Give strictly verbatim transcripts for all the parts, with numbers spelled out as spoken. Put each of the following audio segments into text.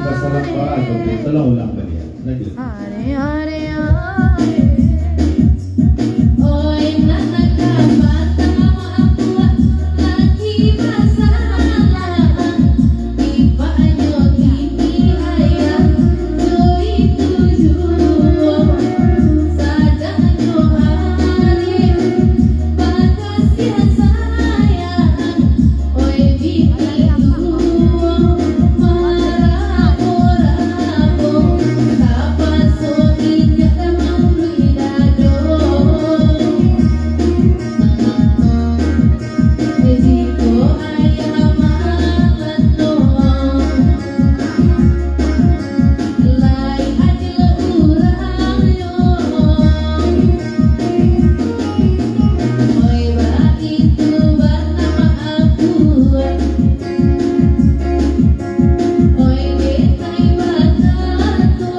Salam ba-, tolong ulang baliak. Lanjut. Hari-hari, hari. Oi, nan ka patang maaf buah, lagi basalahan. Ipak nyo kini ayah, jo itu juo, sadang nyo arif, bakasiah sayang. Oi, bini tuo, marabo-rabo, tapaso indak maluik dado. Jiko ayah malano, lai adil urang yo. Oi, baitu bana maaf buah. Oi, denai bakato.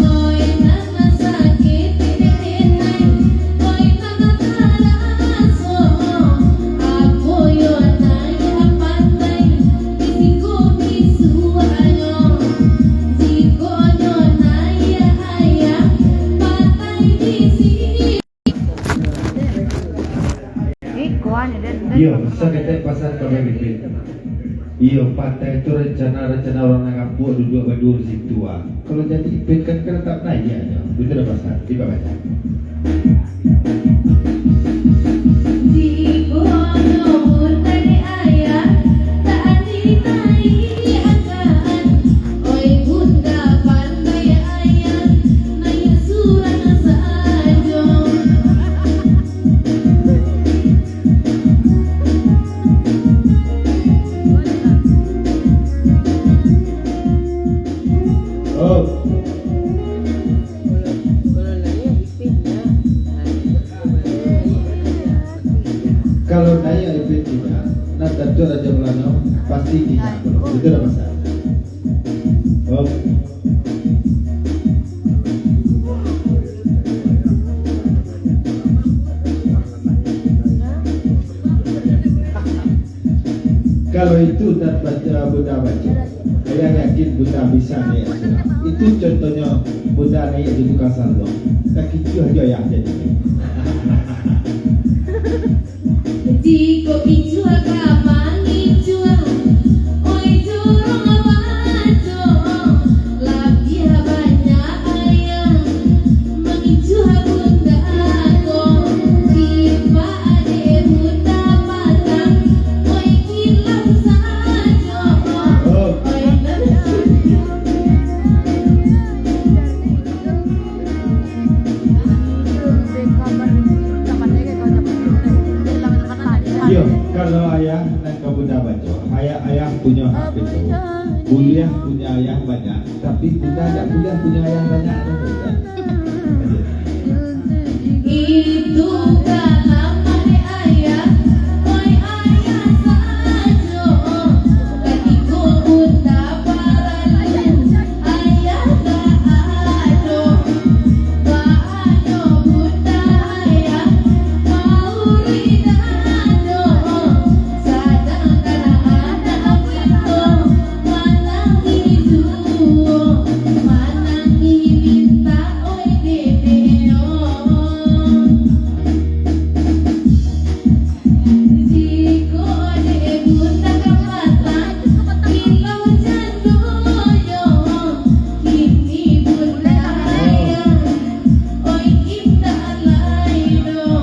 Oi, nan sakik denai. Oi, nan taraso. Apo yo nan indak pandai. Di siko bisuaknyo. Jiko nyo naiak ayah, patai di siko. Iyo, saketek pasan ka Bang Ipin. Iyo, patai tu rencana-rencana urang nan ngambuak duduak baduo di situ, ah. Kalau jadi Ipin kan, kan tatap naiak nyo. Itu dah pasan, tibo banyak. Jiko nyo buta di ayah, tak ditaiakan. Oi, buta pandai ayah, naiak surang sajo. Oh. Kalau naiak Ipin indak, nan tantu Rajo Malano pasti indak. Itu dah pasan. Oh. Kalau itu nan baco, Bunda baco, ayah yakin Bunda bisa naiak surang. Itu contohnyo Bunda naiak di tukang saluang. Takicuah jo ayah jadi. Jiko kicuah ka mangicuah, oi jorong baco, labiah banyak ayah mangicuah bunda ko, tipak dek bunda patang, oi kilau sajo, oi nan. Iyo, kalau ayah nan ka bunda baco, ayah, ayah punyo hak itu. Buliah punyo ayah banyak, tapi bunda dak buliah punyo ayah banyak. Itu kalam ayah, oi ayah sajo. Katiko bunda paralu, ayah dak ado. Baa nyo bunda ayah, mauri dado. Sadangkan anak kito manangih juo, manangih mintak, oi dede o. Jiko dek bunda ka patang, kilau jandonyo, kini bunda ayah, oi indak lai doh.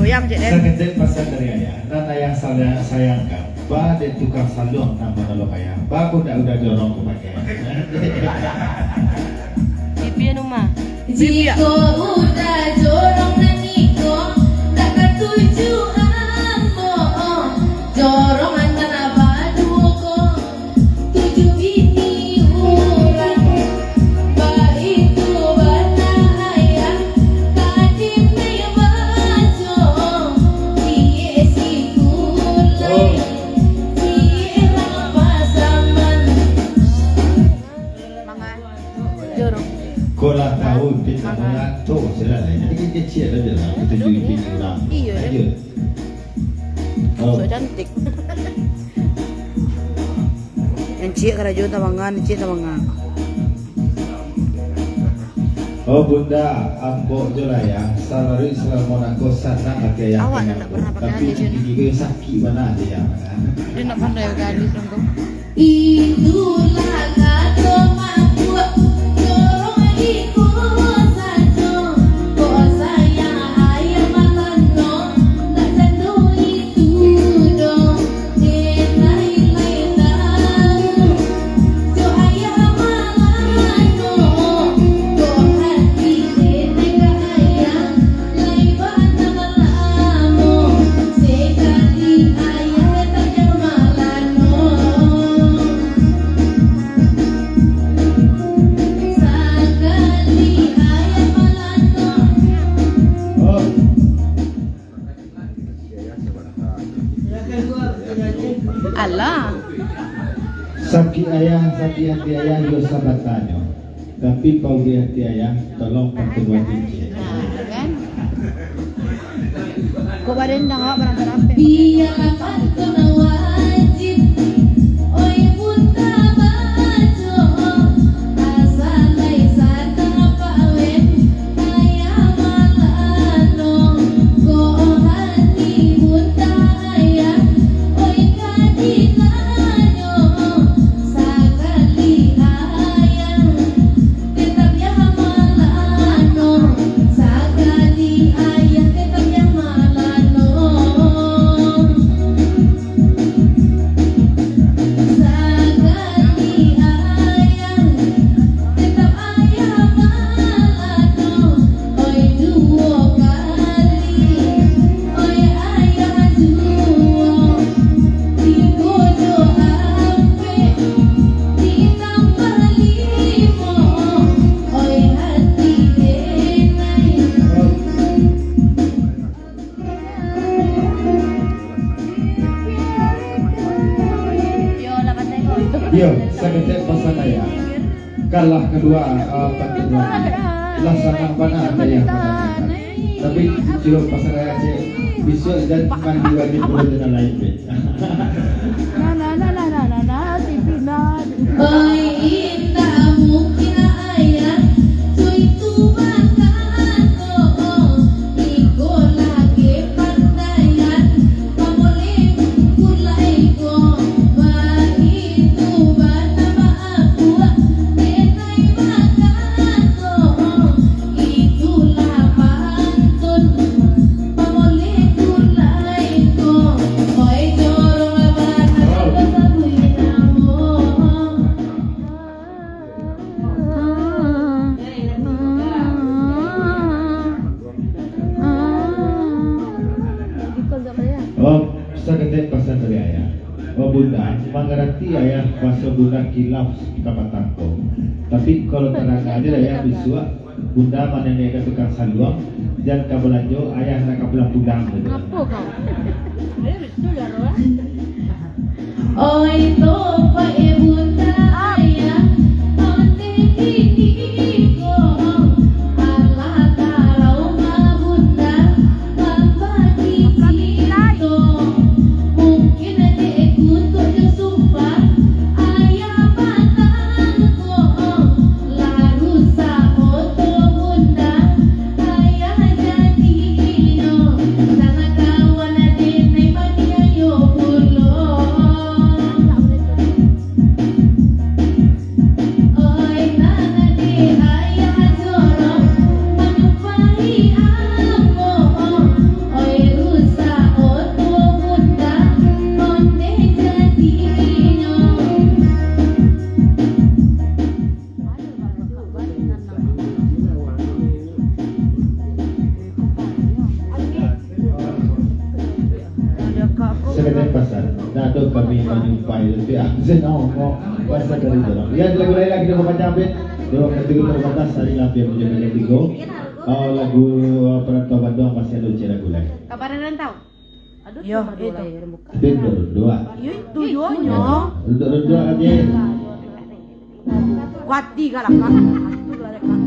Goyang, Cik, eh. Saketek pasan dari ayah, nan ayah saya-, sayangkan, ba dek tukang saluang nan manolong ayah, ba ko dak udah jorong ko pakai. Bibi anu mah. Jiko udah jorong nan iko, dak katuju ambo, jorong antara baduo ko. Tujuah bini urang, baitu bana ayah, ka dinai baco, ciek sikulai, ciek rampasaman. Manga jorong. Ko lah tahu, Ipin, lah tu, sudah lah. Jadi kecil-kecil aja lah, kita tujuah bini urang. Iyo. Iyo. Oh. Sok cantik. Nan ciek karajo tabanga, nan ciek tabanga. Oh, Bunda, ambo jo lah, Ayah, salalu salamo nangko sanang ati Ayah. Awak nan ndak pernah pakai alis, Yun. Tapi gigi ko sakik bana ati Ayah. Dia ndak pandai pakai alis, Yun. Itulah kato makuak, jorong iko sajo, kok sayang ayah malano, tak jatuh itu doh, denai lai tahu, jo ayah malano, kok hati denai ka ayah. Lai batang lamo, sakali ayah tayang malano. Sakali ayah malano. Alah. Sakik ayah, sakik ati ayah, iyo sabatanyo. Tapi paubiah ati ayah, tolong pakeluar cincin. Nah, kan? Kok barendang awak barapek-rapek? Bialah pantun wajib, oi bunda baco, asa lai sadang pawen, ayah malano, kok hati bunda ayah, oi ka dinanyo, sakali ayah. Tetap yah malano, sakali ayah tetap yah malano. Sakali ayah, tetap ayah malano. Oi duo kali, oi ayah duo, tigo jo ampek, ditambah limo. Oi hati denai. Iyo, saketek pasan ayah. Kalah kadua, ah, pantun. Lah sanang bana ayah. Tapi, cubo pasan ayah ciek. Bisuak jan mandi wajib pulo jo nan lain, be. Nah, nah, nah, nah, nah, nah, nah, T V nah. Oi, indak mungkin ayah, cuy tu bakato, iko lagi pandaian, pamulih gulai ko, baitu bana baakuak, denai bakato, itulah pantun. Oh, saketek pasan dari ayah. Oh, Bunda, mangarati ayah baso Bunda kilaf ka patang ko. Tapi kalau tadanga jo ayah bisuak, Bunda manengok ka tukang saluang, jan ka balanjo, ayah nak ka pulang-pulang, gitu. Apo kau? Oi, topak e bunda ayah, onde kiniko, alah tarau mah bunda, babagi carito. Mungkin dek kutuk jo sumpah, ayah patang ko, lah rusak oto bunda. Ayah jadinyo, sanak kawan denai paniayo pulo. Oi, nan dek ayah jorong, manyumpahi ambo. Oi, rusak oto bunda, onde jadinyo. Saketek pasan, ndak ado kami manyumpahi, tapi absen ngomong pasan dari dalam. Ya, lagu lain lagi dah panjang, Beb. Dalam kategori terbatas, hari lampiang punya banyak tigo. Oh, lagu, uh, Perantau Bandung masih ada ujian lagu lain. Kabar Rantau. Yo, itu. Tapi duduk dua. Yo, itu yo nyo. Duduk dua aja. Kuati galak, Kak. Itu galak, Kak.